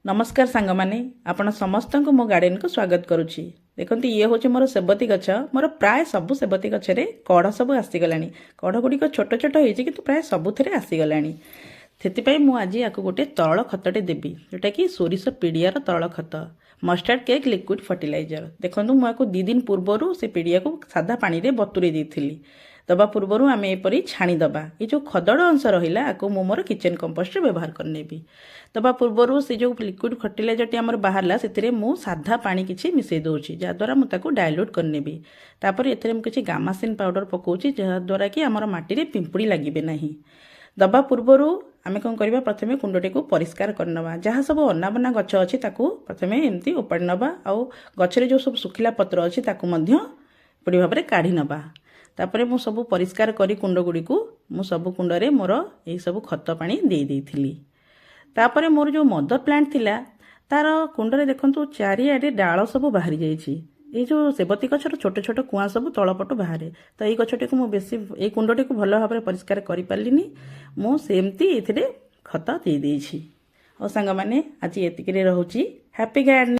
ନମସ୍କାର ସାଙ୍ଗମାନେ, ଆପଣ ସମସ୍ତଙ୍କୁ ମୋ ଗାର୍ଡ଼େନକୁ ସ୍ୱାଗତ କରୁଛି। ଦେଖନ୍ତୁ, ଇଏ ହେଉଛି ମୋର ସେବତୀ ଗଛ। ମୋର ପ୍ରାୟ ସବୁ ସେବତୀ ଗଛରେ କଢ଼ ସବୁ ଆସିଗଲାଣି। କଢ଼ ଗୁଡ଼ିକ ଛୋଟ ଛୋଟ ହେଇଛି, କିନ୍ତୁ ପ୍ରାୟ ସବୁଥିରେ ଆସିଗଲାଣି। ସେଥିପାଇଁ ମୁଁ ଆଜି ୟାକୁ ଗୋଟେ ତରଳ ଖତଟେ ଦେବି, ଯେଉଁଟାକି ସୋରିଷ ପିଡ଼ିଆର ତରଳ ଖତ, ମଷ୍ଟାର୍ଡ଼ କେକ୍ ଲିକ୍ୱିଡ଼ ଫର୍ଟିଲାଇଜର। ଦେଖନ୍ତୁ, ମୁଁ ୟାକୁ 2 ଦିନ ପୂର୍ବରୁ ସେ ପିଡ଼ିଆକୁ ସାଧା ପାଣିରେ ବତୁରେଇ ଦେଇଥିଲି। ଦେବା ପୂର୍ବରୁ ଆମେ ଏପରି ଛାଣିଦେବା। ଏ ଯେଉଁ ଖଦଡ଼ ଅଂଶ ରହିଲା, ଆକୁ ମୁଁ ମୋର କିଚେନ୍ କମ୍ପୋଷ୍ଟରେ ବ୍ୟବହାର କରିନେବି। ଦେବା ପୂର୍ବରୁ ସେ ଯେଉଁ ଲିକ୍ୱିଡ଼ ଫର୍ଟିଲାଇଜରଟି ଆମର ବାହାରିଲା, ସେଥିରେ ମୁଁ ସାଧା ପାଣି କିଛି ମିଶାଇ ଦେଉଛି, ଯାହାଦ୍ୱାରା ମୁଁ ତାକୁ ଡାଇଲ୍ୟୁଟ୍ କରିନେବି। ତାପରେ ଏଥିରେ ମୁଁ କିଛି ଗାମାସିନ୍ ପାଉଡ଼ର ପକାଉଛି, ଯାହାଦ୍ୱାରା କି ଆମର ମାଟିରେ ପିମ୍ପୁଡ଼ି ଲାଗିବେ ନାହିଁ। ଦେବା ପୂର୍ବରୁ ଆମେ କ'ଣ କରିବା? ପ୍ରଥମେ କୁଣ୍ଡଟିକୁ ପରିଷ୍କାର କରିନେବା। ଯାହା ସବୁ ଅନାବନା ଗଛ ଅଛି, ତାକୁ ପ୍ରଥମେ ଏମିତି ଉପାଡ଼ି ନେବା। ଆଉ ଗଛରେ ଯେଉଁ ସବୁ ଶୁଖିଲା ପତ୍ର ଅଛି, ତାକୁ ମଧ୍ୟ ଏପରି ଭାବରେ କାଢ଼ି ନେବା। ତାପରେ ମୁଁ ସବୁ ପରିଷ୍କାର କରି କୁଣ୍ଡ ଗୁଡ଼ିକୁ, ମୁଁ ସବୁ କୁଣ୍ଡରେ ମୋର ଏହିସବୁ ଖତ ପାଣି ଦେଇ ଦେଇଥିଲି। ତାପରେ ମୋର ଯେଉଁ ମଦର ପ୍ଲାଣ୍ଟ ଥିଲା, ତାର କୁଣ୍ଡରେ ଦେଖନ୍ତୁ, ଚାରିଆଡ଼େ ଡାଳ ସବୁ ବାହାରି ଯାଇଛି। ଏଇ ଯେଉଁ ସେବତୀ ଗଛର ଛୋଟ ଛୋଟ କୁଆଁ ସବୁ ତଳପଟୁ ବାହାରେ। ତ ଏଇ ଗଛଟିକୁ ମୁଁ ବେଶୀ, ଏଇ କୁଣ୍ଡଟିକୁ ଭଲ ଭାବରେ ପରିଷ୍କାର କରିପାରିଲିନି। ମୁଁ ସେମିତି ଏଥିରେ ଖତ ଦେଇଦେଇଛି। ହଉ ସାଙ୍ଗମାନେ, ଆଜି ଏତିକିରେ ରହୁଛି। Happy gardening.